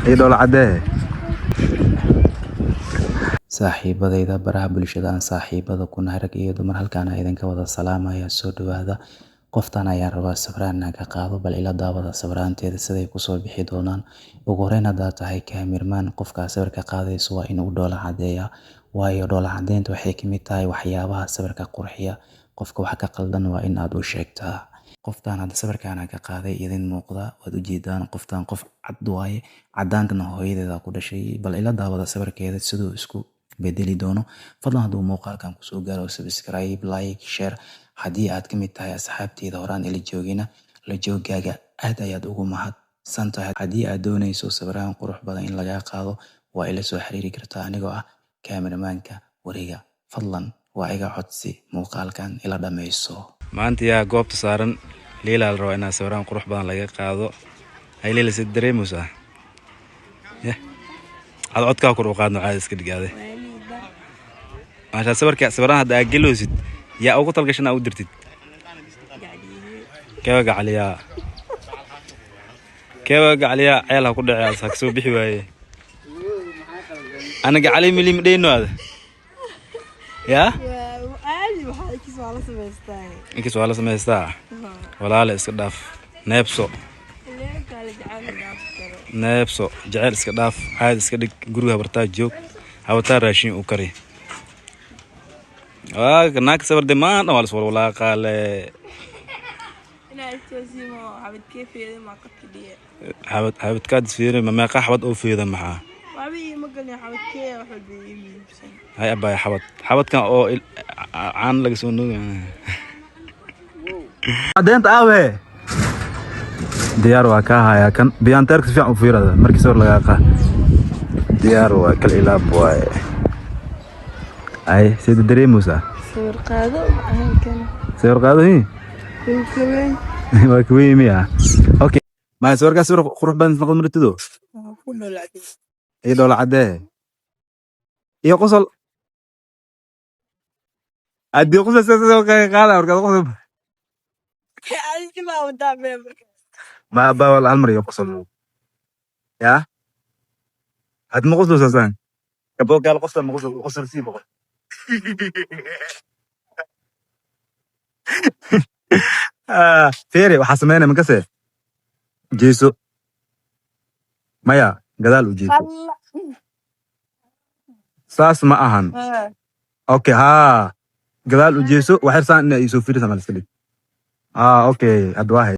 Iyo dhoola caddee. Saaxiibadayda baraha bulshada aan saaxiibada ku nahay, rag iyo dumar, halkaan idinka wada salaamaya. Soo dhawaada. Qoftan ayaan rabaa sawiraan inaan ka qaado. Bal ila daawada sawiraanteeda siday kusoo bixi doonaan. Ugu horreyn, haddaad tahay cameraman, qofkaa sawirka qaadayso waa inuu dhoola caddeeyaa, waayo dhoola caddeynta waxay ka mid tahay waxyaabaha sawirka qurxiya. Qofka wax ka qaldan waa in aad u sheegtaa. Qoftan hadda sawirkaan aan ka qaaday idin muuqda, waad ujeedaan. Qoftan qof cad waaye, caddaantana hooyadeeda ku dhashay. Bal ila daawada sawirkeeda siduu isku bedeli doono. Fadlan, hadduu muuqaalkan kusoo gaaro, subscribe, like, share. Haddii aad ka mid tahay asxaabteyda horaan ila joogina, la joogaaga aad ayaad ugu mahadsan tahay. Haddii aad doonayso sawiraan qurux badan in lagaa qaado, waa ila soo xiriiri kartaa anigoo ah cameramanka wareega. Fadlan, waa iga codsi, muuqaalkan ila dhammayso. Maanta yaa goobta saaran? Liilaa la rabaa inaa sawiraan qurux badan laga qaado. Hay Liila, sid dareemaysaa? Yah, ad codkaa kor u qaadno, caadi iska dhigaade. Maasha, sawirka sawiraan hadda aad geloosid, yaa ugu talgashan aa u dirtid? Keeba gacaliyaa, keeba gacaliyaa, ceel ha ku dhece, ha kasoo bixi waaye. Ana gacali mili ma dheyno ada yaa. Caadi waxaa ikis waa la samaystaa. Inkis waa la samaystaa. Walaale, iska dhaaf, neebso. Leekale jacayl dhaaf karo. Neebso, jeceyl iska dhaaf, caadi iska dhig. Guriga habartaa joog, habartaa raashin u kari. Waa naagka sawir de maan dhan waa lis walwalaaqaale. Inaa istoosimo xabadkee feeday maa qadka dhiye. Xabad xabadkaad isfiirin ma? Meeqa xabad oo fiida maxaa? Waxba iima galin, xabadkee wax walba ii muhiimsan. Hay abaya, xabad xabadkan oo caan laga soo nuuga. Caddeynta aawe? Diyaar waa kaa hayaa kan biyaanteerka si fiican u fiirada markii sawir lagaa qaa. Diyaar waa, kal ilaab waaye. Ay, sida dareemaysaa? Sawir qaado ahaan kan. Sawir qaado hi. Wuu ka weyn. Waa ka weyn miya? Okay, maya, sawirkaas sawir qurux badan noqon martido. Waa ku noolaatay. Iyo dhoola caddee iyo qosol. Haddii qosol sawir qaada markaad qosol. Adiga maa wadaa bee marka. Ma abaa, wala hal mar iyo qosol yaa. Had ma qoslo saasaan kabo gaal qosol ma qosol qosol sii boqol. Ah, fiiri waxaa sameynaya makase. Jeeso, maya, gadaal u jeeso. Alla. Saas ma ahan. Okay, haa, gadaal u jeeso waxyar, saan inaa iisoo fiirisa mal iska dhig. Ah, okay, hadda waa hay.